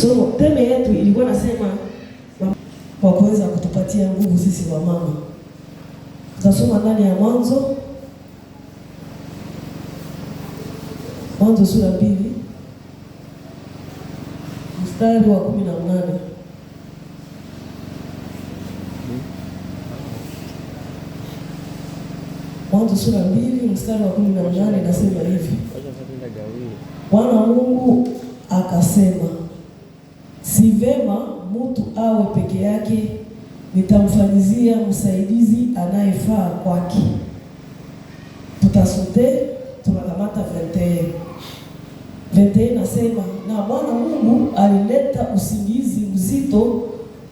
So thème yetu ilikuwa nasema kwa kuweza kutupatia nguvu sisi wa mama. Tutasoma ndani ya Mwanzo, Mwanzo sura 2 mstari wa 18. Mwanzo sura 2 mstari wa 18 inasema hivi: Bwana Mungu akasema, si vema mtu awe peke yake, nitamfanyizia msaidizi anayefaa kwake. Tutasote tunakamata 21. 21 nasema, na Bwana Mungu alileta usingizi mzito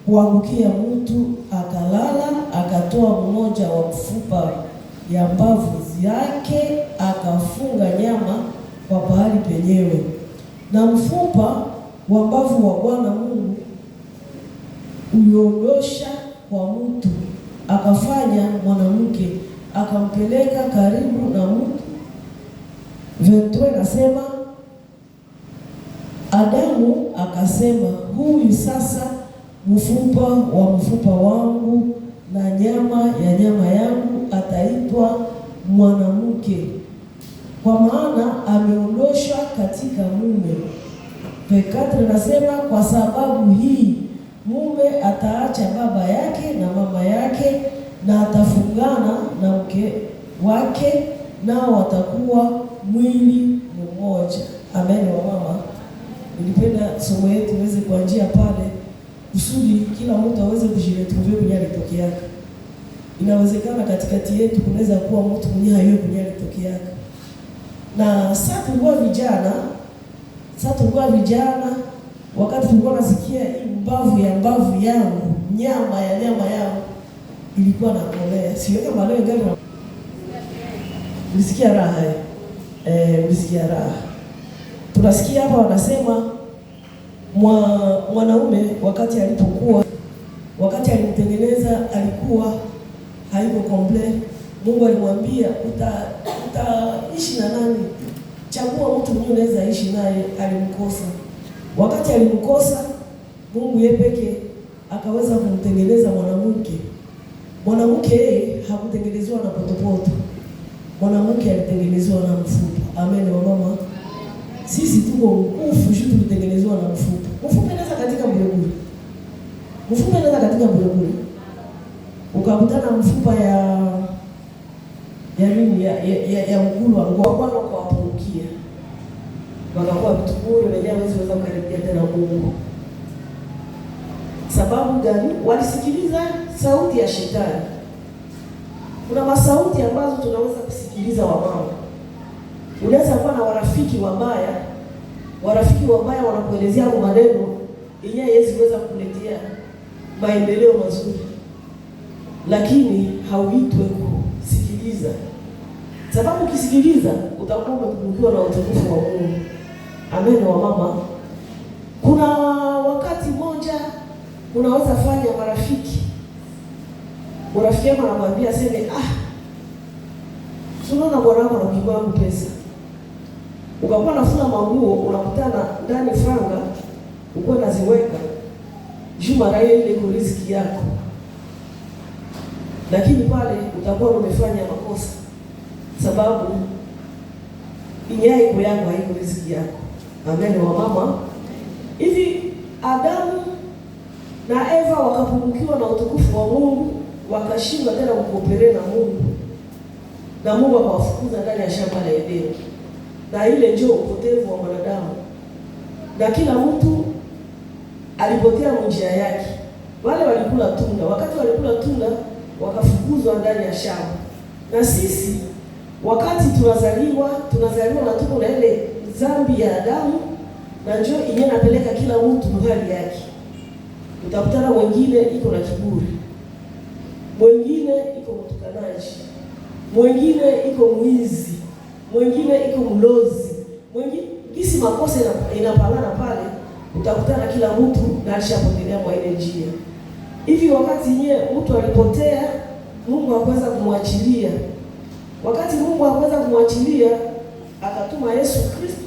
kuangukia mtu, akalala, akatoa mmoja wa mfupa ya mbavu yake, akafunga nyama kwa pahali penyewe. Na mfupa wa mbavu wa Bwana Mungu uliondosha kwa mtu, akafanya mwanamke, akampeleka karibu na mtu. 23 nasema, Adamu akasema, huyu sasa mfupa wa mfupa wangu na nyama ya nyama yangu, ataitwa mwanamke, kwa maana ameondoshwa katika mume. 24 nasema, kwa sababu hii mume ataacha baba yake na mama yake na atafungana na mke wake, nao watakuwa mwili mmoja. Amen. Wa mama, nilipenda somo yetu iweze kuanzia pale kusudi kila mtu aweze kujiretrouver kwenye alitokeaka. Inawezekana katikati yetu kunaweza kuwa mtu mwenye hayuko kwenye alitokeaka. Na sasa tulikuwa vijana, sasa tulikuwa vijana wakati tulikuwa nasikia mbavu ya mbavu yangu, nyama ya nyama yangu ilikuwa nakolea. Sio kama leo gari ulisikia raha eh? Ulisikia raha. Tunasikia hapa wanasema mwanaume wakati alipokuwa, wakati alimtengeneza alikuwa haiko complet. Mungu alimwambia utaishi na nani? Chagua mtu mwenye unaweza ishi naye. Alimkosa. Wakati alimkosa, Mungu yeye peke akaweza kumtengeneza mwanamke. Mwanamke yeye hakutengenezewa na potopoto. Mwanamke alitengenezewa na mfupa. Amen wa mama. Sisi tuko mkufu juu tulitengenezewa na mfupa. Mfupa inaweza katika bure. Mfupa inaweza katika bure. Ukakutana mfupa ya nini ya mgulu wa ngoa, Bwana ukawapungukia. Wakakuwa vitu bure, wenyewe hawezi kuweza kukaribia tena Mungu. Sababu gani? Walisikiliza sauti ya shetani. Kuna masauti ambazo tunaweza kusikiliza wamama. Unaweza kuwa na warafiki wabaya. Warafiki wabaya wanakuelezea maneno yenyewe haiwezi kuweza kukuletea maendeleo mazuri, lakini hauitwe kusikiliza, sababu ukisikiliza utakuwa umepungukiwa na utukufu wa Mungu. Amen wa mama. Kuna wakati mmoja unaweza fanya marafiki, urafiki wako anakuambia aseme, tunaona bwana wako anakuibia pesa, ukakuwa nafuna manguo, unakutana ndani franga uko naziweka juu mara hiyo ile iko riziki yako, lakini pale utakuwa umefanya makosa, sababu inyaiko yako haiko riziki yako. Amen wa mama. Hivi Adamu na Eva wakapungukiwa na utukufu wa Mungu, wakashindwa tena kukoopere na Mungu, na Mungu akawafukuza ndani ya shamba la Edeni. Na ile ndio upotevu wa mwanadamu, na kila mtu alipotea njia yake. Wale walikula tunda, wakati walikula tunda wakafukuzwa ndani ya shamba. Na sisi wakati tunazaliwa, tunazaliwa na tuko na ile dhambi ya Adamu, na njoo yenyewe napeleka kila mtu hali yake. Utakutana mwingine iko na kiburi, mwingine iko mtukanaji, mwingine iko mwizi, mwingine iko mlozi, mwingine kisi makosa inapangana pale. Utakutana kila mtu na alishapotelea mwa ile njia. Hivi wakati yeye mtu alipotea, Mungu hakuweza kumwachilia. Wakati Mungu hakuweza kumwachilia, akatuma Yesu Kristo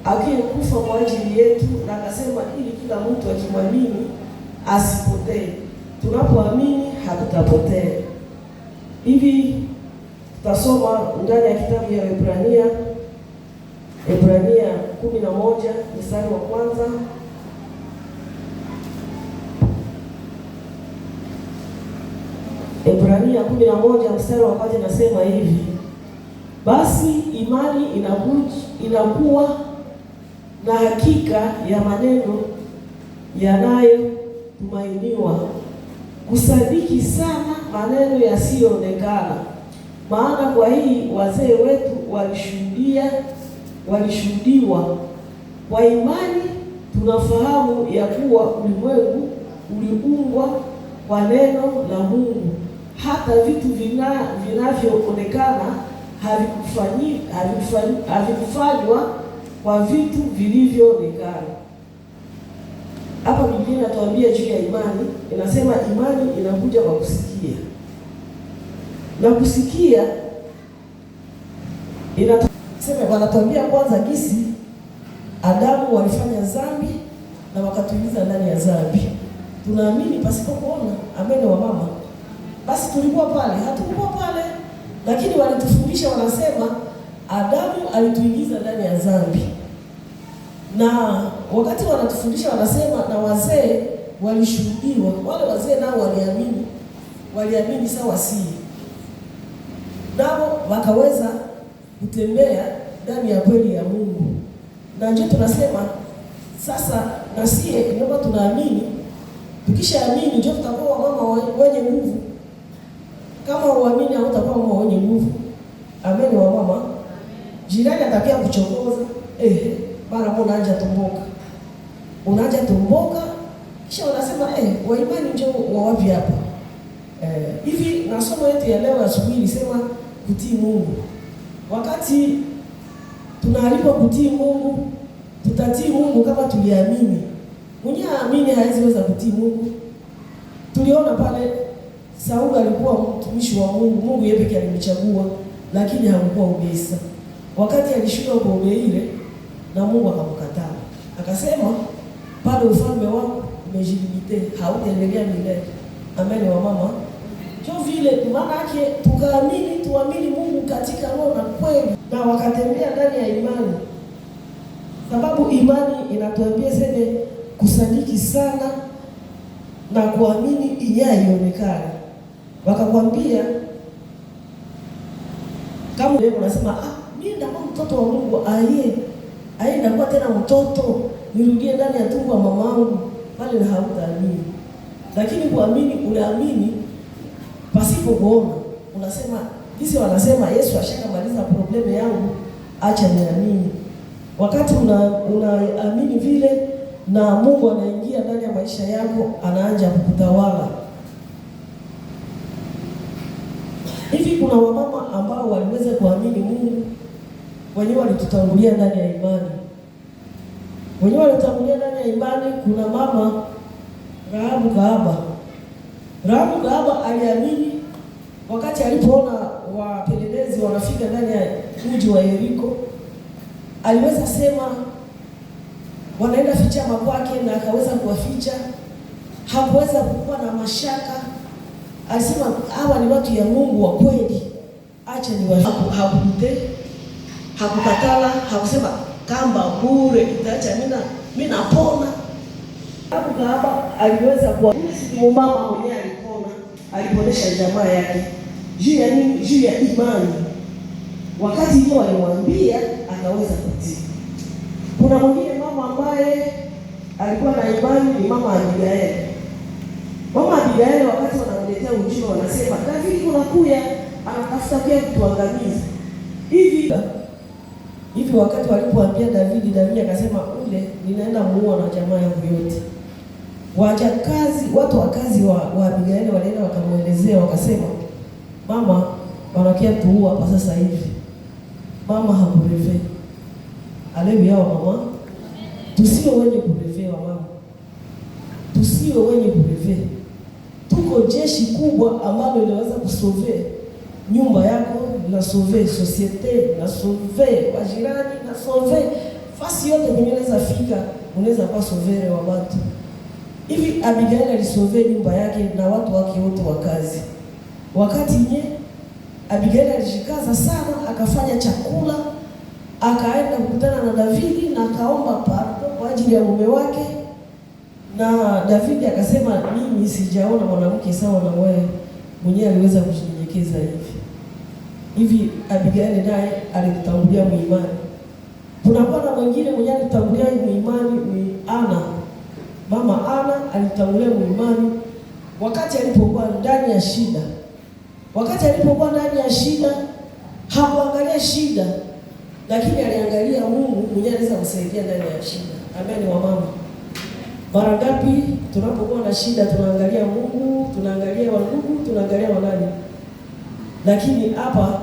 akiyekufa kwa ajili yetu, na akasema ili kila mtu akimwamini asipotee. Tunapoamini hatutapotea. Hivi tutasoma ndani ya kitabu ya Waebrania, Ebrania 11 mstari wa kwanza. Ebrania 11 mstari wa kwanza inasema hivi: basi imani inakuwa na hakika ya maneno yanayotumainiwa, kusadiki sana maneno yasiyoonekana. Maana kwa hii wazee wetu walishuhudiwa. Kwa imani tunafahamu ya kuwa ulimwengu uliumbwa kwa neno la Mungu, hata vitu vinavyoonekana havikufanywa kwa vitu vilivyoonekana. Hapa Biblia inatuambia juu ya imani, inasema imani inakuja kwa kusikia. Na kusikia inasema, wanatuambia kwanza gisi Adamu walifanya dhambi na wakatuingiza ndani ya dhambi. Tunaamini pasipo kuona. Amen wa mama. Basi tulikuwa pale, hatukuwa pale, lakini walitufundisha, wanasema Adamu alituingiza ndani ya dhambi. Na wakati wanatufundisha wanasema na wazee walishuhudiwa. Wale wazee nao waliamini, waliamini sawa si. Nao wakaweza kutembea ndani ya kweli ya Mungu. Na ndio tunasema sasa na sie ndio tunaamini. Tukishaamini ndio tutakuwa mama wenye nguvu. Kama uamini hautakuwa mama wenye nguvu. Amen wa mama. Jirani atakia kuchokoza, mara mbona unaanza tumboka. Unaanza tumboka kisha wanasema wa imani ndio wa wapi hapa? Hivi na somo yetu ya leo asubuhi ilisema kutii Mungu. Wakati tunaalikwa kutii Mungu, tutatii Mungu kama tuliamini. Mwenye aamini hawezi weza kutii Mungu. Tuliona pale Sauli alikuwa mtumishi wa Mungu, Mungu yeye pekee alimchagua, lakini hakuwa ubesa. Wakati alishuka kwa ubeile na Mungu akamkataa. Akasema pale ufalme wako umejilimite, hautaendelea milele. Amen wa mama. Ndio vile maana yake tukaamini, tuamini Mungu katika roho na kweli, na wakatembea ndani ya imani. Sababu imani inatuambia sema kusadiki sana na kuamini inyayoonekana. Wakakwambia kama leo unasema mimi ndakuwa mtoto wa Mungu, aye ndakuwa tena mtoto, nirudie ndani ya tumbo la mamangu, pale na hautaamini. Lakini kuamini, unaamini pasipo kuona. Unasema jinsi wanasema Yesu ashakamaliza problemu yangu, acha niamini. Wakati unaamini vile na Mungu anaingia ndani ya maisha yako, anaanza kukutawala. Hivi kuna wamama ambao waliweza kuamini Mungu, wenyewe walitutangulia ndani ya imani. Wenyewe walitangulia ndani ya imani. Kuna mama Rahabu Kahaba. Rahabu Kahaba aliamini wakati alipoona wapelelezi wanafika ndani ya mji wa Yeriko. Aliweza sema wanaenda fichama kwake, na akaweza kuwaficha. Hakuweza kuwa na mashaka. Alisema hawa ni watu ya Mungu wa kweli, acha ni hakute, hakukatala, hakusema kamba bure itaacha mimi napona. Rahabu Kahaba aliweza kuwa mama mwenyewe alipona, aliponesha jamaa yake. Juu ya nini? Juu ya imani. Wakati hiyo alimwambia akaweza kutii. Kuna mwingine mama ambaye alikuwa na imani, ni mama Abigail. Mama Abigail wakati wanamletea ujumbe wanasema David unakuya, anatafuta pia kutuangamiza. Hivi wakati walipoambia David, David akasema ule ninaenda muua na jamaa yangu yote. Wajakazi, watu wa kazi wa Abigail walienda wakamuelezea, wakasema mama wanakia tuua hapa sasa hivi. Mama hakureve. Aleluya wa mama. Tusiwe wenye kureve wa mama. Tusiwe wenye kureve. Tuko jeshi kubwa ambalo linaweza kusove nyumba yako, na sauver societe, na sauver wajirani, na sauver Fasi yote kwenye unaweza fika, unaweza kuwa sauveur wa watu. Hivi Abigail alisauver nyumba yake na watu wake wote wa kazi. Wakati nye Abigail alijikaza sana, akafanya chakula, akaenda kukutana na Davidi na akaomba pardon kwa ajili ya mume wake, na Davidi akasema, mimi sijaona mwanamke sawa na wewe mwenyewe aliweza kujinyenyekeza hivi. Hivi Abigail naye alikutangulia muimani. Tunakuwa na mwingine mwenyewe alikutangulia muimani ni Ana. Mama Ana alitangulia muimani wakati alipokuwa ndani ya shida. Wakati alipokuwa ndani ya shida hakuangalia shida, lakini aliangalia Mungu mwenyewe anaweza kumsaidia ndani ya shida. Amen wa mama. Mara ngapi tunapokuwa na shida tunaangalia Mungu, tunaangalia wandugu, tunaangalia wanani. Lakini hapa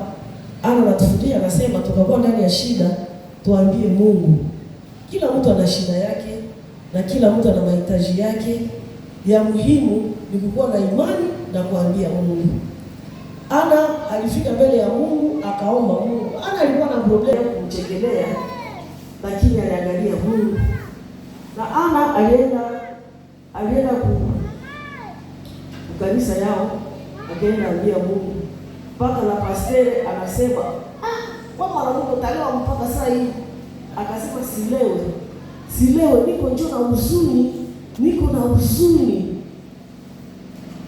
Ana anatufundisha, anasema tukakuwa ndani ya shida tuambie Mungu. Kila mtu ana shida yake na kila mtu ana mahitaji yake. Ya muhimu ni kukuwa na imani na kuambia Mungu. Ana alifika mbele ya Mungu akaomba Mungu. Ana alikuwa na problem kumchekelea, lakini aliangalia Mungu. Na Ana alienda ku kanisa yao, akaenda ambia Mungu. Mpaka na pastere anasema, kwa mwanamke utalewa mpaka saa hii. Akasema silewe. Silewe, niko njoo na huzuni, niko na huzuni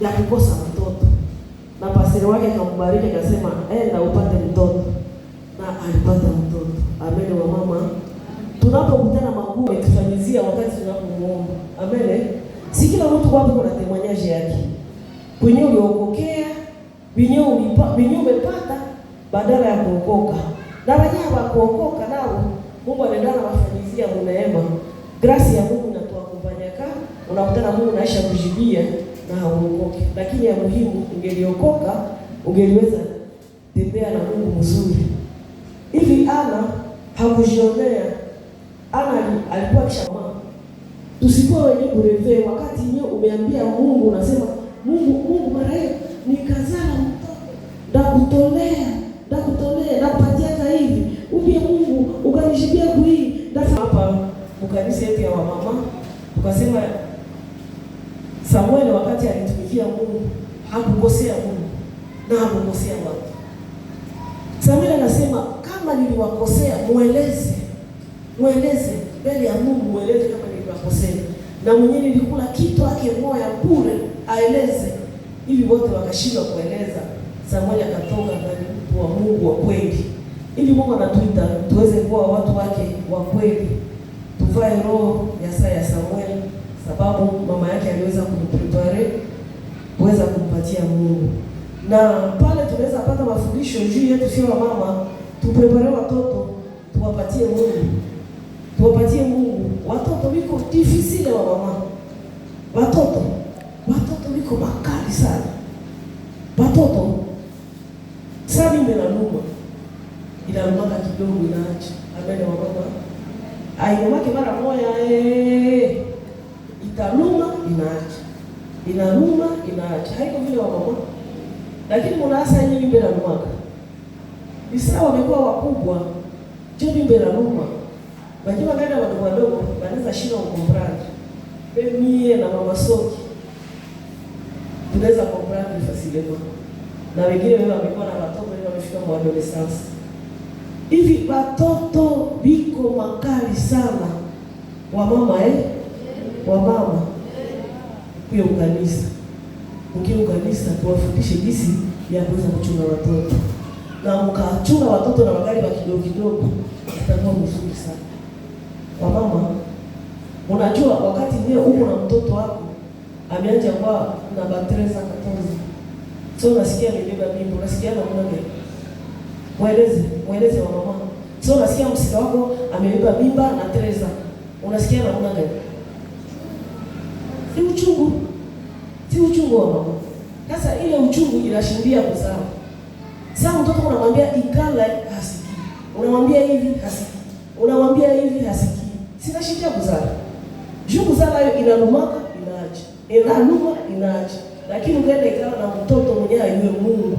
ya kukosa mtoto. Na pastori wake akambariki akasema, enda upate mtoto. Na alipata mtoto. Amen wa mama. Tunapokutana makuu ametufanyizia wakati tunapomuomba. Amen. Si kila mtu wapo kuna témoignage yake. Kwenye uliokokea, binyo umepata badala ya kuokoka. Na wenyewe hawakuokoka nao Mungu anaenda na wafanyizia neema. Grace ya Mungu inatuakumpanyaka, unakutana Mungu naisha kujibia na hauokoki. Lakini ya muhimu ungeliokoka, ungeliweza tembea na Mungu mzuri. Hivi Ana hakujionea. Ana alikuwa kisha mama. Tusikuwa wenye kurêver wakati nyo umeambia Mungu, unasema Mungu, Mungu mara hiyo nikazala mtoto ndakutolea, ndakutolea, ndakupatia hivi. Upie Mungu ukanishibia kui. Hapa mkanisa yetu ya wamama tukasema Samuel wakati alitumikia Mungu hakukosea Mungu na hakukosea watu. Samuel anasema kama niliwakosea mueleze. Mueleze mbele ya Mungu, mueleze kama niliwakosea. Na mwenyewe nilikula kitu ake moya bure, aeleze. Hivi wote wakashindwa kueleza. Samuel akatoka na mtu wa Mungu wa kweli. Hivi Mungu anatuita tuweze kuwa watu wake wa kweli. Tuvae roho ya saa ya Samuel, sababu mama yake aliweza kumprépare kuweza kumpatia Mungu. Na pale tunaweza pata mafundisho juu yetu sio mama, tuprépare watoto tuwapatie Mungu. Tuwapatie Mungu. Watoto wiko difficile wa mama. Watoto wiko makali sana. Watoto sasa mimi naluma. Inalumaka kidogo inaacha. Amen wa mama. Ainamake mara moja italuma inaacha. Inaluma inaacha. Haiko vile wa mama. Lakini mnaasa nyinyi mbele nalumaka. Ni sawa wamekuwa wakubwa. Je, mbele naluma. Wajua gani wadogo wadogo wanaweza shindwa kucomprendre. Mie na mama Soki tunaweza comprendre facilement. Na wengine wao wamekuwa na watoto wao wamefika mwa adolescence. Hivi watoto biko makali sana. Wamama Wamama. Kuya kanisa. Ukiwa kanisa tuwafundishe jinsi ya kuweza kuchunga watoto. Na mkachunga watoto na magari wa kidogo kidogo itakuwa mzuri sana. Wamama, unajua wakati wewe uko na mtoto wako ameanza kwa na ba 13 14. So unasikia amebeba mimba, unasikia namna gani? Mweleze, mweleze wa mama. So unasikia msika wako amebeba mimba na 13. Unasikia namna gani? Si uchungu. Si uchungu wa mama. Sasa ile uchungu inashindia kuzaa. Sasa mtoto unamwambia ikala hasikii. Unamwambia hivi hasikii. Unamwambia hivi hasikii. Sinashindia kuzaa. Juu kuzaa hiyo inalumaka inaacha. Inaluma inaacha. Lakini ukaenda ikala na mtoto mwenyewe ayue Mungu.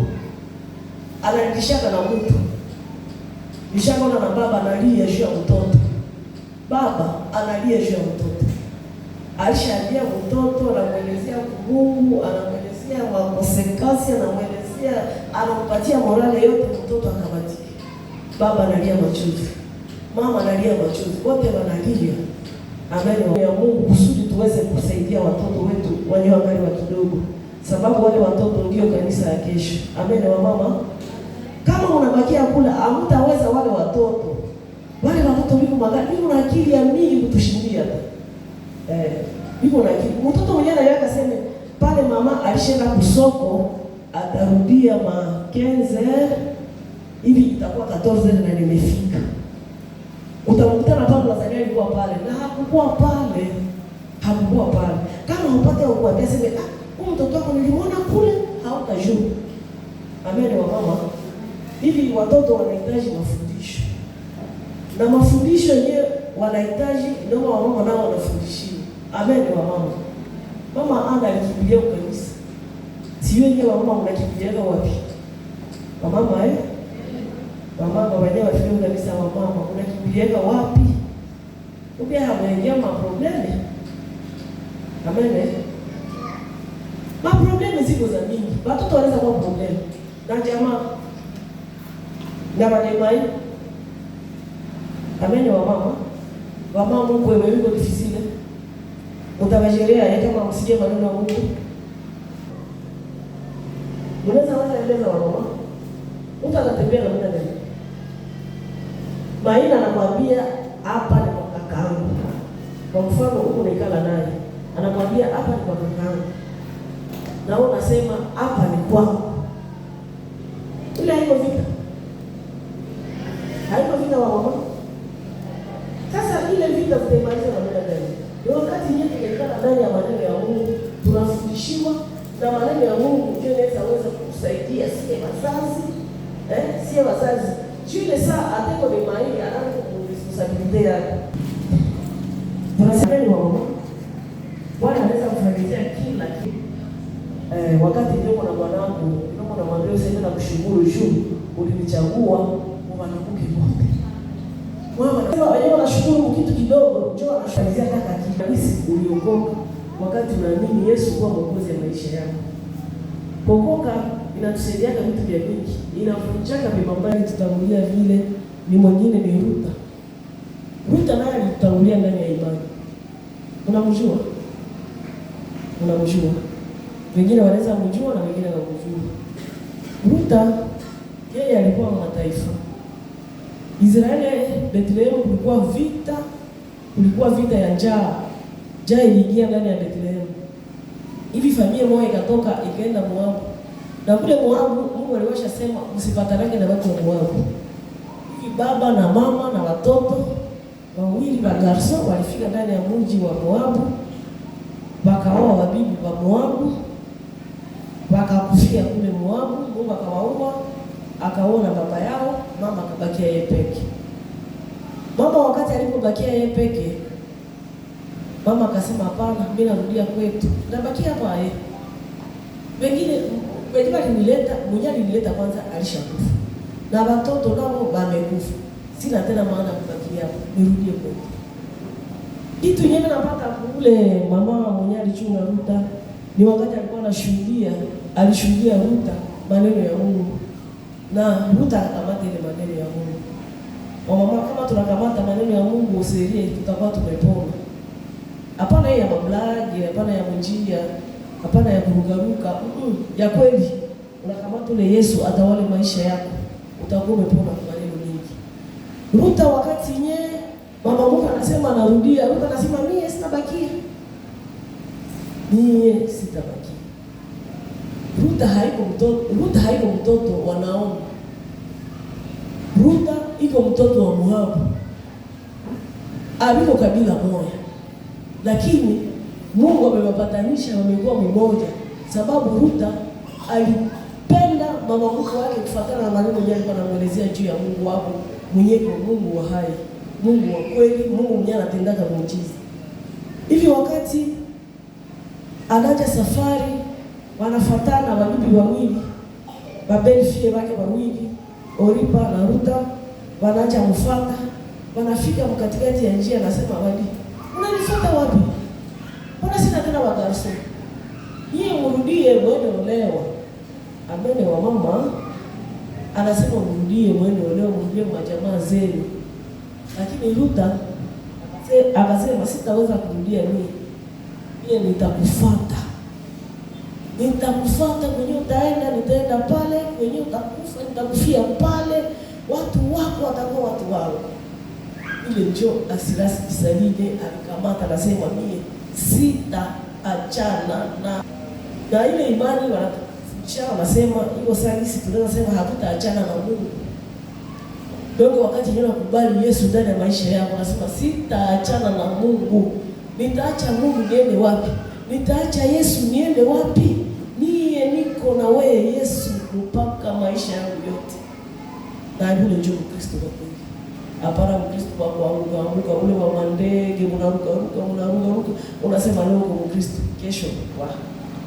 Analishaka na mtu. Nishakaona na baba analia juu ya mtoto. Baba analia juu ya mtoto, alishaambia mtoto, anamwelezea Mungu, anamwelezea maconséquences, anamwelezea, anampatia morale yote, mtoto akabatiki. Baba analia machozi, mama analia machozi, wote wanalia. Amen ya Mungu, kusudi tuweze kusaidia watoto wetu wenye wangali wa kidogo, sababu wale watoto ndio kanisa ya kesho. Amen wa mama. Kama unabakia kula, hamtaweza wale watoto. Wale watoto biko magari, biko na akili ya mingi kutushindia. Biko na akili. Mtoto mwenyewe anayaka sema pale mama alishaenda kusoko atarudia ma 15 hivi itakuwa 14 na nimefika. Utamkuta na pale Tanzania alikuwa pale na hakukuwa pale. Hakukuwa pale. Kama upate ukuambia sema, ah, huyu mtoto wako nilimwona kule, hautajua. Amen wa mama. Hivi watoto wanahitaji mafundisho. Na mafundisho yenyewe wanahitaji ndio wamama nao wanafundishiwa. Amen wa mama. Mama Ana alikimbilia kanisa. Sio yenyewe wamama mnakimbiliaga wapi? Wamama eh? Wamama wenyewe wafike kanisa, wamama unakimbiliaga wapi? Upia hamwingia maproblèmes. Amen eh? Maproblèmes ziko za mingi. Watoto wanaweza kuwa problème. Na jamaa na mademai. Amen wa mama. Wamama Mungu wewe yuko difficile. Utawajerea kama msikie maneno ya Mungu. Unaweza waza eleza wa mama. Mtu atatembea namna gani? Maina anakuambia hapa ni kwa kakaangu. Kwa mfano huko unaikala naye, anakuambia hapa ni kwa kakaangu. Na wewe unasema hapa ni kwangu. Ile haiko vita. Haiko vita wa mama. Sasa ile vita tutaimaliza namna gani? Ni wakati yetu tunaikala ndani ya maneno ya Mungu, tunafundishiwa na maneno ya Mungu ndio inaweza weza kutusaidia sie wazazi, sie wazazi. Jule saa ateko ni mai anaanza kuresponsabilité yake. Tunasema ni mama. Bwana anaweza kufanyia kila kitu. Wakati ndio na mwanangu, ndio namwambia useme na kushukuru juu ulinichagua mwanamke wote. Mama, wenyewe wanashukuru kitu kidogo, njoo anashukuru kaka kitu. Uliokoka wakati unaamini Yesu kuwa mwokozi wa maisha yako. Kuokoka inatusaidia vitu vya mingi, inavunjaka vibambali tutangulia vile ni mwingine ni Ruta. Ruta naye alitangulia ndani ya imani. Unamjua? Unamjua? Wengine wanaweza kumjua na wengine hawamjui. Ruta yeye alikuwa mataifa. Israeli Bethlehem kulikuwa vita, kulikuwa vita ya njaa. Njaa iliingia ndani ya Bethlehem. Hivi familia moja ikatoka ikaenda Moabu. Na kule Moabu Mungu aliwasha sema msipatanane na watu wa Moabu. Hivi baba na mama na watoto wawili wa garso walifika ndani ya mji wa Moabu, wakaoa wabibi wa Moabu, wakakufia kule Moabu. Mungu akawaua, akaona baba yao, mama akabakia yeye peke. Mama wakati alipobakia yeye peke, mama akasema hapana, mimi narudia kwetu. Nabakia hapa yeye. Wengine wengine alinileta, mwenye alinileta kwanza alishakufa. Na watoto nao wamekufa. Sina tena maana kubakia hapa, nirudie kwetu. Kitu yenyewe napata kule mama mwenye alichunga Ruta ni wakati alikuwa anashuhudia, alishuhudia Ruta maneno ya Mungu. Na Ruta akakamata ile maneno ya Mungu. Wamama kama tunakamata maneno ya Mungu usirie tutakuwa tumepona. Hapana ya mablagi, hapana ya mjia, hapana ya kurugaruka, ya kweli. Unakamata ule Yesu atawale maisha yako. Utakuwa umepona kwa maneno mingi. Ruta wakati nye mama Mungu anasema anarudia, Ruta anasema mie sitabakia. Mie sitabakia. Ruta haiko mtoto, Ruta haiko mtoto wa Naomi. Ruta iko mtoto wa Moabu. Abiko kabila moja. Lakini Mungu amewapatanisha, wamekuwa mmoja. Sababu Ruta alipenda mama mkwe wake kufuatana na maneno yake alikuwa anamuelezea juu ya Mungu wao, mwenyewe Mungu wa hai, Mungu wa kweli, Mungu mwenyewe anatendaka muujiza. Hivi wakati anaja safari, wanafuatana wabibi wawili, babelfie wake wawili, Oripa na Ruta, wanaja mfuata. Wanafika mkatikati ya njia, anasema wali, unanifuata wapi? Mbona sina tena wagarso? Nyie mrudie mwende olewa. Amene wa mama anasema mrudie mwende olewa, mrudie majamaa zenu. Lakini Ruta akasema sitaweza kurudia mie. Mie nitakufuata. Nitakufuata kwenye utaenda, nitaenda pale, kwenye utakufa, nitakufia pale. Watu wako watakuwa watu wao. Ile njo Asirasi Kisaline alikamata, anasema mie sitaachana na ile imani. Wanatufundisha wanasema iko sasa, tunaweza sema hatutaachana na Mungu. Dongo wakati yeye anakubali Yesu ndani ya maisha yako, anasema sitaachana na Mungu. Nitaacha Mungu niende wapi? Nitaacha Yesu niende wapi? Niye niko na wewe Yesu mpaka maisha yangu yote. Na yule ndio Mkristo wa kweli. Hapana Mkristo wa kuanguka anguka, ule wa mandege unaruka ruka unaruka ruka, unasema leo uko Mkristo, kesho wa.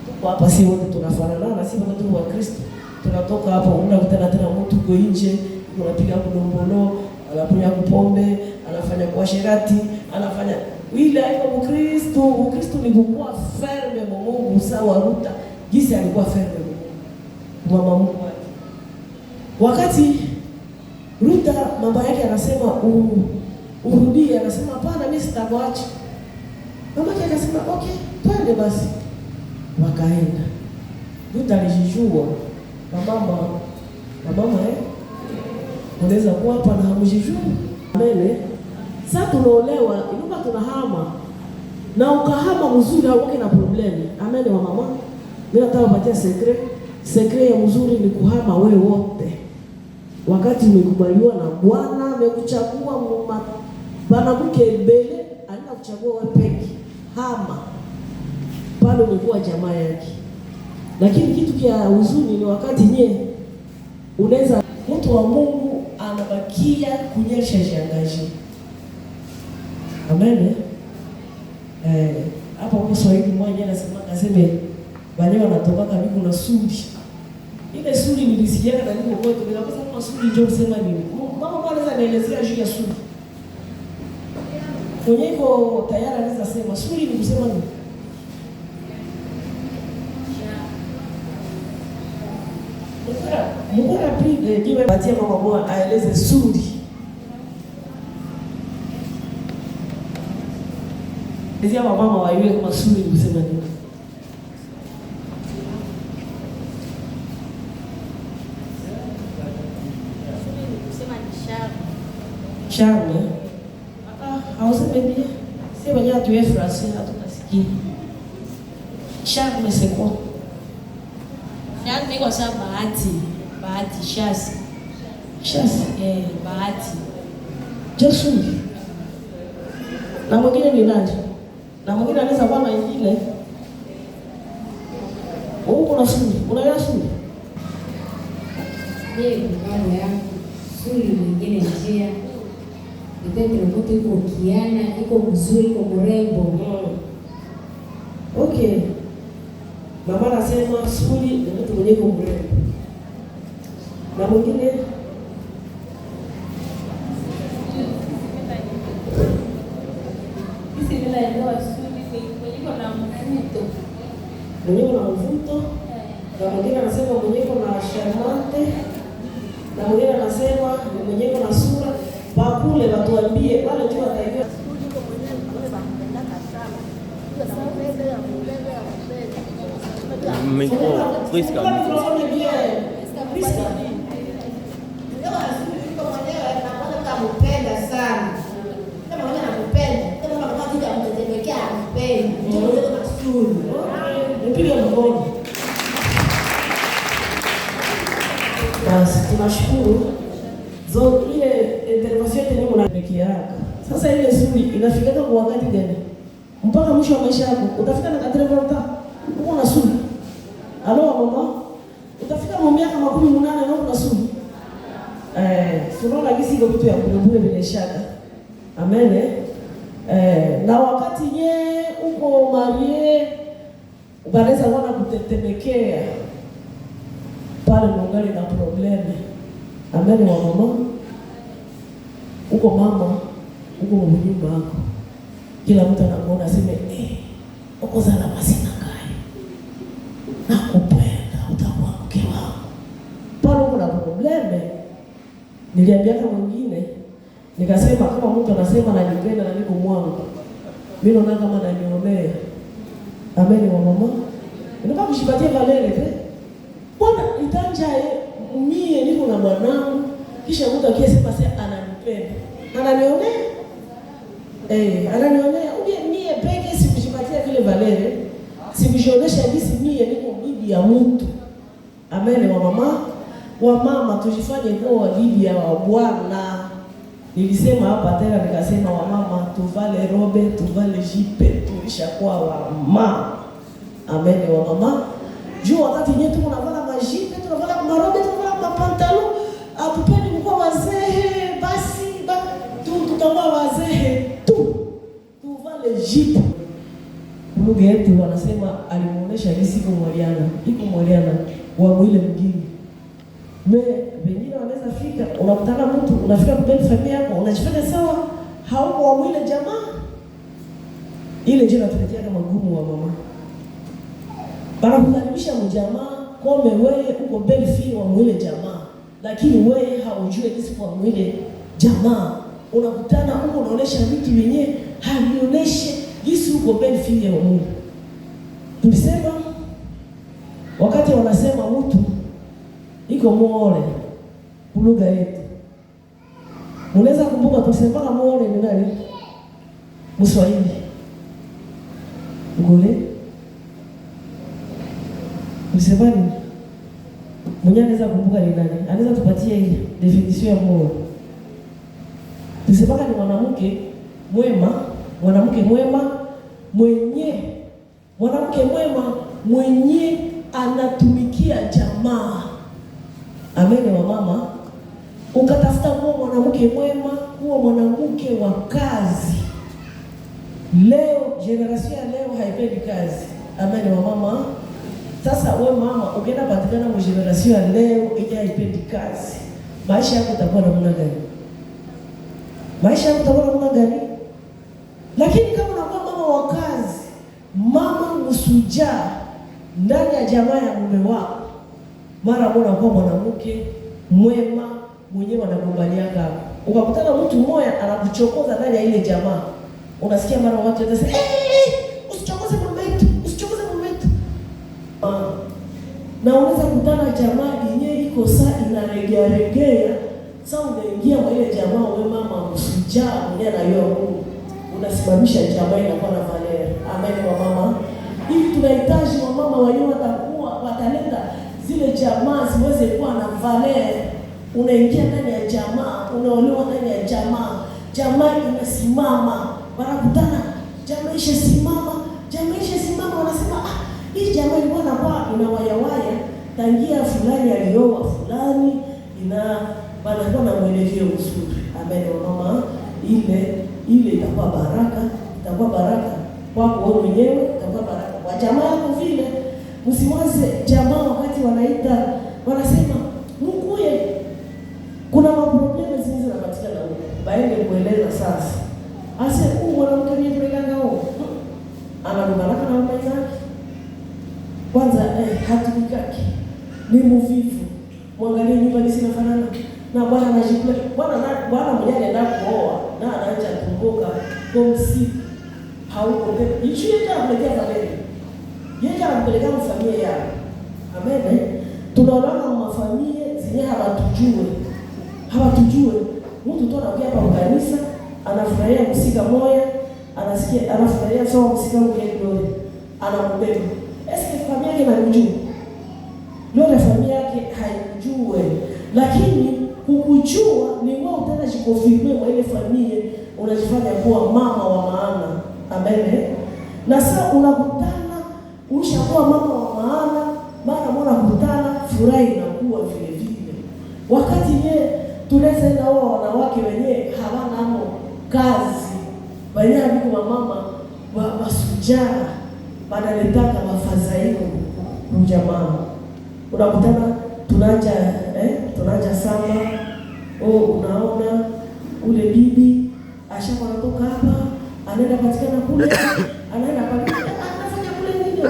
Tuko hapa si wote tunafanana, na si wote tuko wa Kristo. Tunatoka hapo unakutana tena mtu uko nje, unapiga kudombolo, anakunywa pombe, anafanya kuasherati, anafanya ile haiko Mkristo. Mkristo ni kukua ferme mu Mungu sawa Ruta jinsi alikuwa ferme mu Mungu. Mama Mungu wake. Wakati Ruta mama yake anasema urudie, anasema hapana, mimi sitakuacha. Mama yake akasema okay, twende basi. Wakaenda. Ruta alijijua. Mama unaweza kuwa hapa na hamjijui. Mbele sasa tunaolewa, inuka tunahama. Na ukahama mzuri hauko na problem. Amen wa mama. Mimi nataka kupatia secret. Secret ya mzuri ni kuhama wewe wote. Wakati umekubaliwa na Bwana, amekuchagua mwanamke mbele, alikuchagua wewe peke. Hama. Pale umekuwa jamaa yake. Lakini kitu kia huzuni ni wakati nye unaweza mtu wa Mungu anabakia kunyesha jangaji. Amen. Hapa kwa Kiswahili mmoja anasema akasema wale wanatoka karibu na suri. Ile suri nilisikia na niko kwetu, nikakosa kama suri ndio kusema nini. Mama mmoja anaweza nielezea juu ya suri. Mwenye iko tayari anaweza sema suri ni kusema nini? Mukura pili jiwe patia mama mmoja aeleze suri. Ndio mama waiwe kama suri ni kusema nini? Charme. Ah, bien. C'est bien, tu es français, hatutasikia. Charme c'est quoi? Charme kwa sababu bahati, bahati chance. Chance. Bahati. Jesu. Na mwingine ni nani? Na mwingine anaweza kuwa na nyingine. Wewe una suri, unaelewa suri? Mimi mfano yangu suri mwingine njia. Ndio mtu iko kiana, iko mzuri, iko mrembo. Okay. Mama anasema suri ni mtu mwenye iko mrembo. Na mwingine Sisi tunaelewa suri ni mwenye iko na mvuto. Mwenye iko na mvuto. Na mwingine anasema mwenye iko na charmante. Na mwingine anasema mwenye iko na sura. Bakule watuambie wale tu wataijua. Micro, Priska. Priska. Nipige mkono. Basi tunashukuru. So ile intervention yenyewe mnapikia. Sasa ile suri inafikaka kwa wakati gani? Mpaka mwisho wa maisha yako utafika na 80 uko na suri. Alo mama, utafika mu miaka 18 na uko na suri. Unaona gisi iko vitu ya bure bila shaka. Amen. Na wakati nye uko marie unaweza kuona kutetemekea pale mungali na probleme. Amen wa mama. Uko mama Uko mu nyumba yako, kila mtu anakuona aseme, "Eh, ukozala basi na ngai, nakupenda, utakuwa mke wangu." Pale uko na problème. Niliambiaka mwingine nikasema, kama mtu anasema nanipenda na niko mwangu, mimi naona kama ananionea. Amen wa mama. Inafaa kushipatia valeur te. Bwana itanja mie niko na mwanangu, kisha mtu akisema sasa ananipenda, ananionea. Eh, ananionea. Ubie mie peke sikujipatia vile valeur, sikujionyesha jinsi mie niko bibi ya mtu. Amen wa mama. Wa mama tujifanye kuwa bibi ya wa bwana. Nilisema hapa tena nikasema, wamama tuvale robe, tuvale jupe, tulishakuwa wamama. Amen wa mama. Juu wakati yenyewe tuko navala majupe, tunavala marobe, tunavala mapantalon, atupendi kukuwa wazee, basi ba, tu tutakuwa wazee tu. Tuvale jupe. Lugha yetu wanasema alimuonesha jinsi iko mwaliana, iko mwaliana wa mwile mgini. Me wengine wanaweza fika, unakutana mtu, unafika mbele familia yako, unajifanya sawa hauko wa mwile jamaa. Ile ndio inatuletea kama gumu wa mama. Banakukaribisha mjamaa kome wewe uko belle-fille wa mwile jamaa, lakini wewe haujue jinsi kwa mwile jamaa. Unakutana huko unaonesha vitu vyenyewe havioneshe jinsi uko belle-fille wa Mungu. Tulisema wakati wanasema mtu iko muole lugha yetu, unaweza kumbuka tulisemaka muole ni nani? Mswahili ngole Msema nini? Mwenye anaweza kumbuka ni nani? Anaweza tupatie hii définition ya muole. Tusemaka ni mwanamke mwema, mwanamke mwema mwenye mwanamke mwema mwenye anatumikia jamaa. Amen wa mama. Ukatafuta kuwa mwanamke mwema, kuwa mwanamke wa kazi. Leo génération ya leo haipendi kazi. Amen wa mama. Sasa we mama ukienda patikana mu génération ya leo yenye haipendi kazi, maisha yako itakuwa namna gani? Maisha yako itakuwa namna gani? Lakini kama unakuwa mama wa kazi, mama msujaa ndani ya jamaa ya mume wako, mara moja unakuwa mwanamke mwema mwenyewe anakumbaliaka. Ukakutana mtu mmoja anakuchokoza ndani ya ile jamaa, unasikia mara watu watasema, "Eh, hey, usichokoze mume wetu, usichokoze mume wetu." Na unaweza kutana jamaa yenyewe iko saa inaregea regea, sasa unaingia mwa ile jamaa, wewe mama msujaa mwenyewe anayua Mungu, unasimamisha jamaa inakuwa na valeur. Amen wa mama. Hivi tunahitaji wamama wenyewe watakuwa wataleta zile jamaa ziweze kuwa na valeur. Unaingia ndani ya jamaa, unaolewa ndani ya jamaa, jamaa inasimama, wanakutana, jamaa ishe simama, jamaa ishe simama, wanasema ah, hii jamaa ilikuwa inakuwa inawayawaya tangia fulani alioa fulani, ina wanakuwa na mwelekeo mzuri. Amen wa mama, ile ile itakuwa baraka, itakuwa baraka kwako wewe mwenyewe, itakuwa baraka kwa jamaa yako vile. Msiwaze jamaa wakati wanaita wanasema mkuye, kuna maproblème zingi zinapatikana huko, baende kueleza sasa. Ase huu mwanamke ni tulekanga huko analumanaka na mume zake kwanza, hatumikaki, ni mvivu. Mwangalie nyumba ni sinafanana na bwana anajikula bwana na bwana mwenyewe anaenda kuoa na anaanza tumbuka kwa msiku hauko tena. Ichi yeye anakuletea valeur, yeye anampeleka mfamilia yao. Amen. Tunaona mafamilia zenye hawatujue, hawatujue. Mtu tu anakuja hapa kanisa anafurahia msika moya, anasikia anafurahia sawa msika mwingine kidogo, anambeba. Eske familia yake inamjua? Leo familia yake haimjue, lakini kukujua ni wewe utaenda jiconfirmer kwa ile familia, unajifanya kuwa mama wa maana. Amen. Na sasa unakutana ushakuwa mama wa maana, mara mwana kutana furaha inakuwa vile vile. Wakati ye tunaweza enda oa wanawake wenyewe hawana amo kazi, wenyewe biko wamama wa wasujaa wanaletaka mafadhaiko kujamaa. Unakutana tunaja tunaja sama, oh, unaona ule bibi Ashakuwa anatoka hapa, anaenda patikana kule, anaenda patikana, anafanya kule nini?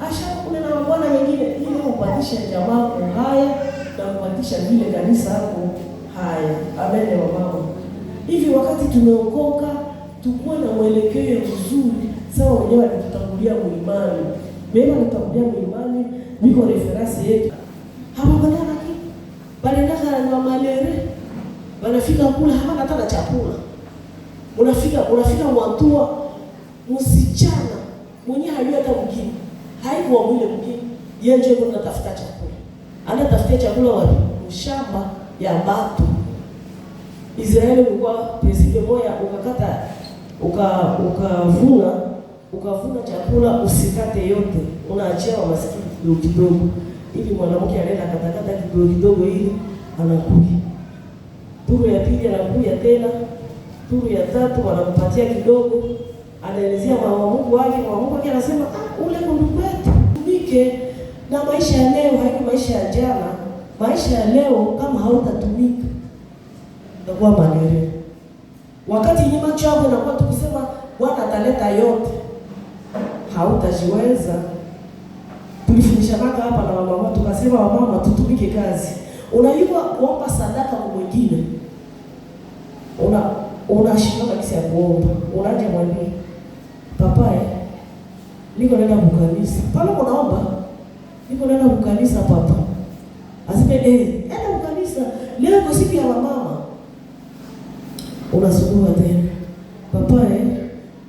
Ashakuwa kule na mabwana wengine, ili kupatisha jamaa haya na kupatisha vile kanisa hapo haya. Amen wa mama. Hivi wakati tumeokoka, tukuwe na mwelekeo mzuri, sawa wenyewe walitutangulia muimani. Mema walitutangulia muimani, niko référence yetu. Hawakwenda kitu. Banaendaka na malere. Banafika kule hawana hata na chakula. Unafika mwatua msichana mwenye hajui hata mgini. Haikuwa mwile mgini. Yeye ndio yuko anatafuta chakula. Anatafuta chakula wapi? Mshamba ya batu. Israeli ulikuwa principe moya, ukakata ukavuna chakula usikate yote, unaachia wa maskini kidogo kidogo, ili mwanamke anaenda katakata kidogo kidogo ili anakuja. Turu ya pili anakuja tena, turu ya tatu wanampatia kidogo, anaelezea mama Mungu wake, mama Mungu wake anasema ah, ule ndugu wetu tumike na maisha ya leo haiko maisha ya jana. Maisha ya leo kama hautatumika utakuwa malere. Wakati nyuma chako inakuwa tukisema Bwana ataleta yote, hautajiweza. Tulifundishanaka hapa na wamama, tukasema wamama tutumike kazi. Unajua kuomba sadaka kwa mwingine, unashindwa kabisa ya kuomba. Unaje mwambie papa, niko naenda kukanisa. Pale unaomba, niko naenda kukanisa papa. Aseme enda kukanisa. Leo kwa siku ya wamama. Unasukuma tena. Papa,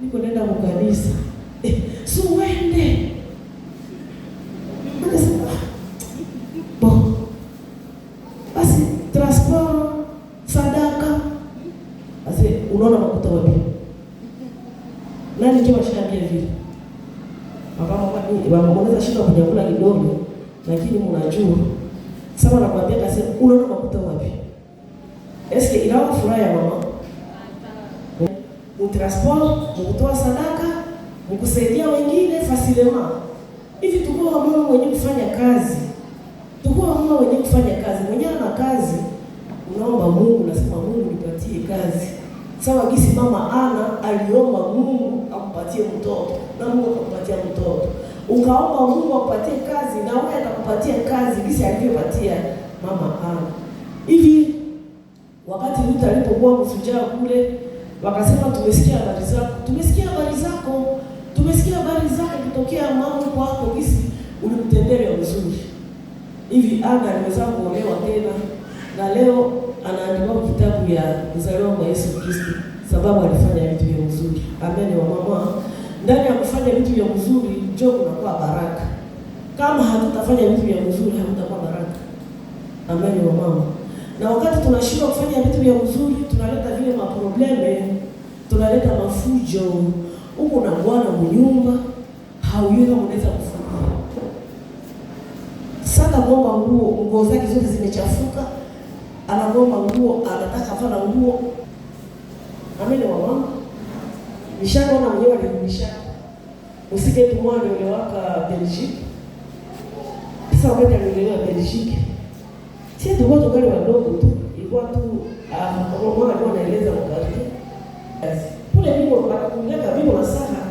niko naenda kukanisa. Si uende. Akasema, bon. Basi transport, sadaka. Basi unaona makuta wapi? Nani ndio washaambia vile? Papa mama mama shida kunyakula kidogo, lakini mnajua. Sasa nakwambia kasi unaona makuta wapi? Eske inawa furaha ya mama? Mutransport, mkutoa sadaka, mkusaidia wengine facilement. Hivi tukuwa mama mwenye kufanya kazi. Tukuwa mama mwenye kufanya kazi. Mwenye ana kazi, unaomba Mungu, unasema Mungu nipatie kazi. Sawa gisi mama Ana aliomba Mungu ampatie mtoto na Mungu akampatia mtoto. Ukaomba Mungu akupatie kazi na wewe atakupatia kazi gisi alivyopatia mama Ana. Hivi wakati Ruth alipokuwa mshujaa kule, wakasema tumesikia habari zako, tumesikia habari zako, tumesikia habari zako kutokea mama kwako gisi ulimtendea vizuri. Hivi Ana aliweza kuolewa tena na leo anaandikwa kitabu ya kuzaliwa kwa Yesu Kristo sababu alifanya vitu vya mzuri. Amen wa mama. Ndani ya kufanya vitu vya mzuri njoo kunakuwa baraka. Kama hatutafanya vitu vya mzuri hakutakuwa baraka. Amen wa mama. Na wakati tunashindwa kufanya vitu vya mzuri tunaleta vile maprobleme, tunaleta mafujo. Huko na bwana mnyumba hauyui kama unaweza kufanya. Sasa ngomba nguo, nguo zake zote zimechafuka. Anagomba nguo, anataka fana nguo. Amen wa mama. Nishaona mwenyewe alirudisha. Usike tu mwana aliolewaka Belgique. Sasa wakati aliolewa Belgique, sisi tulikuwa tungali wadogo tu, ilikuwa tu mwana alikuwa anaeleza mkate. Kule biko wanakunyaka biko na saha.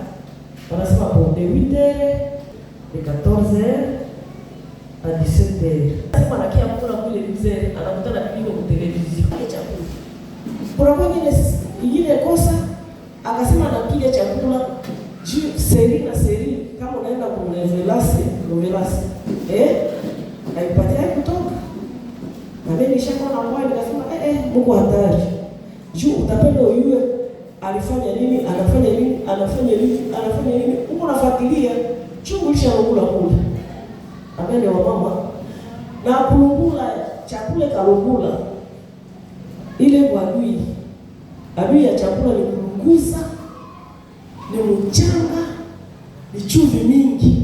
Wanasema bon de 8h, de 14h à 17h. Sasa anakia kula kule mzee, anakutana bibi kwa televizio. Chakula. Kuna kwa nyingine kosa akasema anapiga chakula juu seri na seri kama unaenda kulevelase, levelase. Haipatia kutoka. Na mimi nishakuwa na kwa nikasema Mungu hatari. Juu utapenda uyue alifanya nini, anafanya nini, anafanya nini, anafanya nini. Uko unafuatilia chungu lisha kula kula. Amen wa mama. Na kulungula chakula kalungula. Ile kwa adui. Adui ya chakula ni kulunguza, ni mchanga, ni chumvi mingi.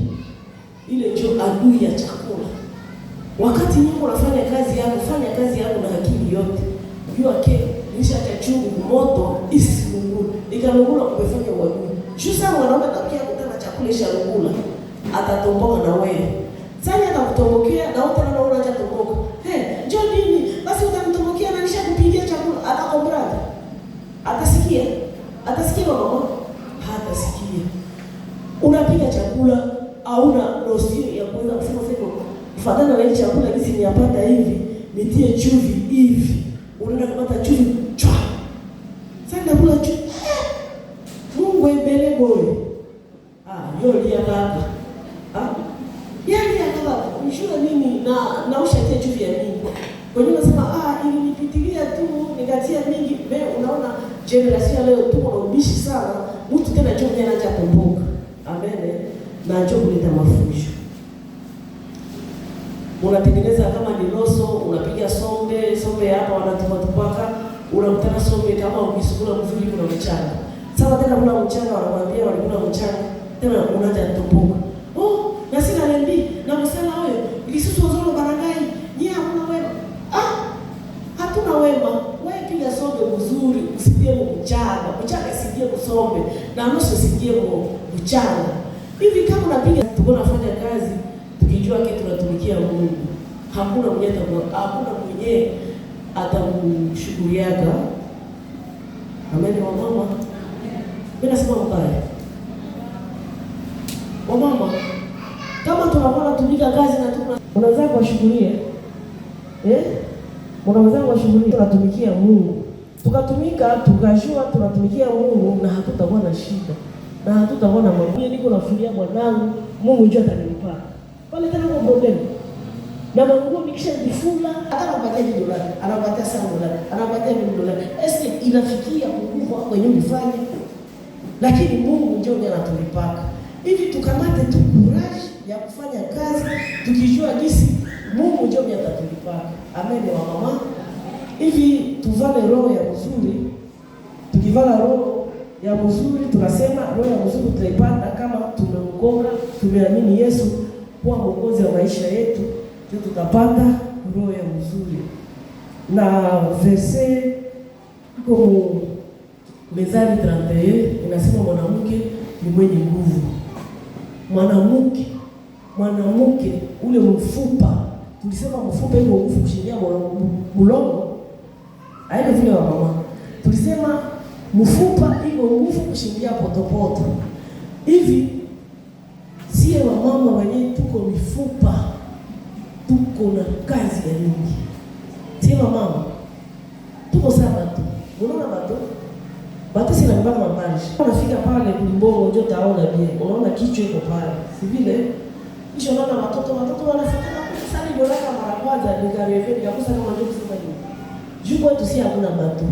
Ile ndio adui ya chakula. Wakati nyingi unafanya kazi yako, fanya kazi yako na akili yote. Jua ke nisha cha chungu moto isilungule. Ikalungula umefanya uadui. Juu sana mwanaume atakia kutana chakula ishalungula, atatomboka na wewe. Sasa atakutombokea na wewe unaona unaacha tomboka. Njoo nini? Basi utamtombokea na nishakupigia chakula, atakombrada. Atasikia. Atasikia mama? Hatasikia. Unapika chakula hauna notion ya kuweza kusema sasa kufuatana na hii chakula jinsi niyapata hivi, nitie chumvi hivi. Unaenda kupata chumvi chwa. Sasa nakula chumvi. Mungu ebele boy. Ah, yo lia kaka. Ah? Yaani kaka, mshura nini na na ushatia chumvi ya nini? Wengine wanasema ah, ilinipitilia tu nikatia mingi. Me unaona génération leo tuko na ubishi sana. Mtu tena chumvi anaanza kumbuka. Amen. Na njoo kuleta mafundisho. Unatengeneza kama ni loso, unapiga sombe, sombe hapa wanatupa tupaka, unakutana sombe kama ukisukula mzuri kuna mchanga. Sasa tena kuna mchanga wanakuambia walikula mchanga, tena unaanza kutumbuka. Oh, na sina lembi, na msala wewe, lisusu ozolo barangai, nyie hakuna wema. Ah, hatuna wema. Wewe piga sombe mzuri, usitie mchanga, mchanga isitie msombe, na nusu usitie mchanga. Hivi kama unapiga tuko nafanya kazi tukijua kitu tunatumikia Mungu. Hakuna mwenye hakuna mwenye atamshukuriaga. Amen wa mama. Mimi nasema mbaya. Wa mama, kama tunakuwa tunatumika kazi na tuna unaweza kuwashukuria. Eh? Unaweza kuwashukuria tunatumikia Mungu. Tukatumika tukajua tunatumikia Mungu na hatutakuwa na shida. Na hatutakuwa na mambo. Mimi niko nafuria bwanangu, Mungu njoo atanilipa. Pale tena kwa problem. Na manguo nikishajifula, hata anapatia $2, anapatia $7, anapatia $2. Eske inafikia nguvu kwenye ulifanya? Lakini Mungu ndio ndiye anatulipaka. Hivi tukamate tu courage ya kufanya kazi tukijua jinsi Mungu ndio ndiye atatulipaka. Amen wa mama. Hivi tuvale roho ya mzuri. Tukivala roho ya mzuri tunasema roho ya mzuri tutaipata kama tumeokoka, tumeamini Yesu kuwa mwokozi wa maisha yetu, ndio tutapata roho ya mzuri. Na verse iko Mezali 31 inasema mwanamke ni mwenye nguvu. Mwanamke ule mfupa, tulisema mfupa iko nguvu kushindia bulongo. Haiko vile wa mama. Tulisema mfupa iko nguvu kushindia potopoto. Hivi sie wamama wenyewe tuko mifupa, tuko na kazi ya mingi. Sie wamama tuko saba tu. Unaona bato? Bato si na mbaka mabaji. Unafika pale kulimbongo ndio utaona bien. Unaona kichwa iko pale. Si vile? Kisha unaona watoto wanafuatana kwa sali dolaka mara kwanza nikareve nikakosa kama ndio kusema nini. Juu kwetu si hakuna bato.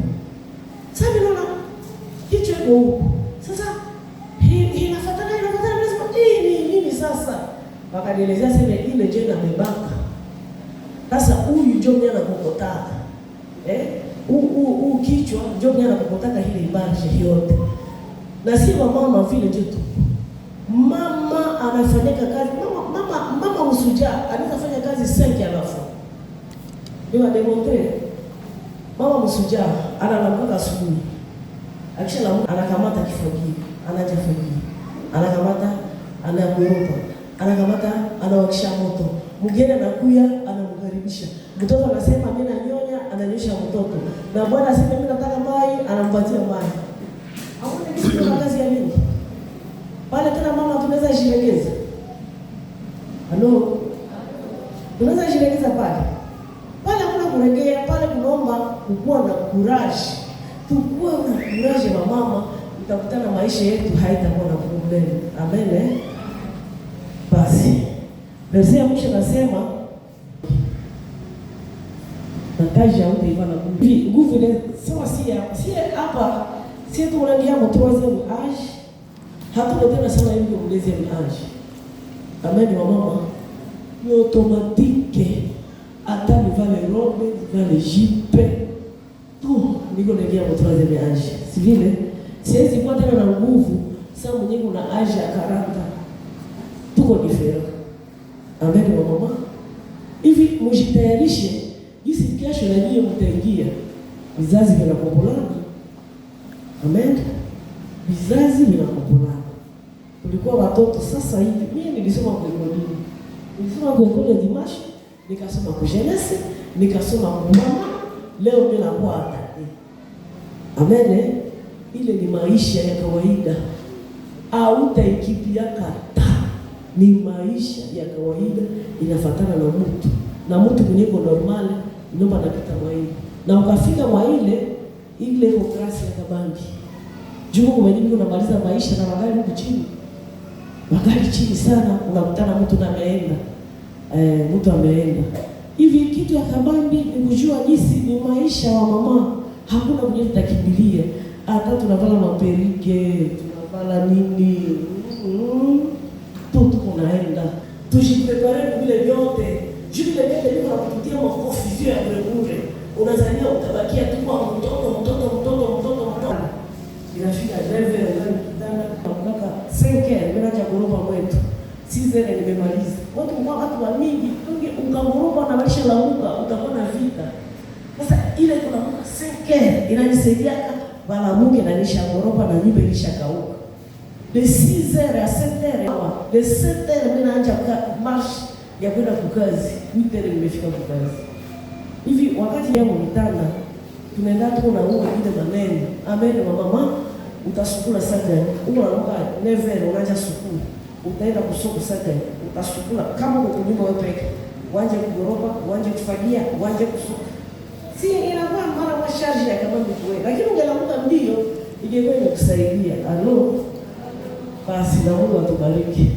Sasa unaona kichwa iko huko. Sasa inafuatana nasema hii ni nini sasa? Wakanielezea sema ile je na mebaka. Sasa huyu ndio mwenye anakokotaka. Eh? Huu kichwa ndio mwenye anakokotaka ile ibarje yote. Na si mama vile ndio tu. Mama anafanyaka kazi, mama usuja anaweza fanya kazi 5 alafu. Niwa demontre. Mama msuja analamuka asubuhi. Akisha anakamata kifagio, anaja fagio. Anakamata anakoropa, anakamata anawakisha moto. Mgeni anakuya anamkaribisha. Mtoto anasema mimi nanyonya, ananyosha mtoto. Na bwana anasema mimi nataka mai, anampatia mai. Hakuna kitu kama kazi ya mingi. Pale tena mama tunaweza jiregeza. Halo. Tunaweza jiregeza pale. Pale hakuna kuregea, pale kunaomba kukuwa na courage. Tukuwe na courage wa mama, utakutana maisha yetu haitakuwa na problem. Amen. Eh? Basi. Verse ya mwisho nasema na kazi ya utaiva na nguvu. Nguvu ile sawa si hapa si tu unaingia mu 3e âge. Hatuko tena sana hivi mu 2e âge. Amen wa mama. Ni automatique hata nivale robe, nivale jipe. Tu niko naingia mu 3e âge. Si vile siwezi kuwa tena na nguvu sasa mwenyewe una âge ya 40. Tuko different. Amen wa mama. Hivi mjitayarishe jinsi kesho na nyie mtaingia. Vizazi vinakopolana. Amen. Vizazi vinakopolana. Tulikuwa watoto sasa hivi. Mimi nilisoma kwa école. Nilisoma kwa école dimanche, nikasoma kwa jeunesse, nikasoma kwa mama. Leo mimi nakuwa hata. Amen. Ile ni maisha ya kawaida, hautaikimbiaka ta, ni maisha ya kawaida, inafatana na mtu na mtu mwenye iko normal nyumba anapita mwa ile na ukafika mwa ile ile iko grâce ya kabambi juu mwenye niko namaliza maisha na magari huku chini, magari chini sana, unakutana mtu na ameenda, mtu ameenda hivi. Kitu ya kabambi ni kujua jinsi ni maisha wa mama, hakuna mwenye tutakimbilia. Hata tunavala maperike, tunavala nini, tu tuko naenda tujiprépare vile vyote juu vile vyote viko na kututia maconfusion ya bure bure. Unazania utabakia tu kwa mtoto mtoto mtoto mtoto mtoto, inafika 9h ungali kitanda mpaka 5h, mimi nacha gorofa mwetu 6h nimemaliza. Watu kwa watu wa mingi tunge ukagorofa na maisha lamuka, utakuwa na vita. Sasa ile tunamuka 5h inanisaidia balamuke na nisha gorofa na nyumba ilishakauka de 6h à 7h, de 7h mimi naanza marche ya kwenda kukazi, 8h nimefika kukazi. Hivi wakati yangu mitanda tunaenda tuko na uwe ile maneno amen wa mama, utasukula saa gani? Uko unaamka 9h unaanza sukula, utaenda kusoko saa gani? Utasukula kama uko kunyumba wewe peke, uanze kugoropa, uanze kufagia, uanze kusuka, si inakuwa mara kwa charge ya kama mtu wewe, lakini ungelamuka mbio ingekuwa imekusaidia. Alo, basi na Mungu atubariki.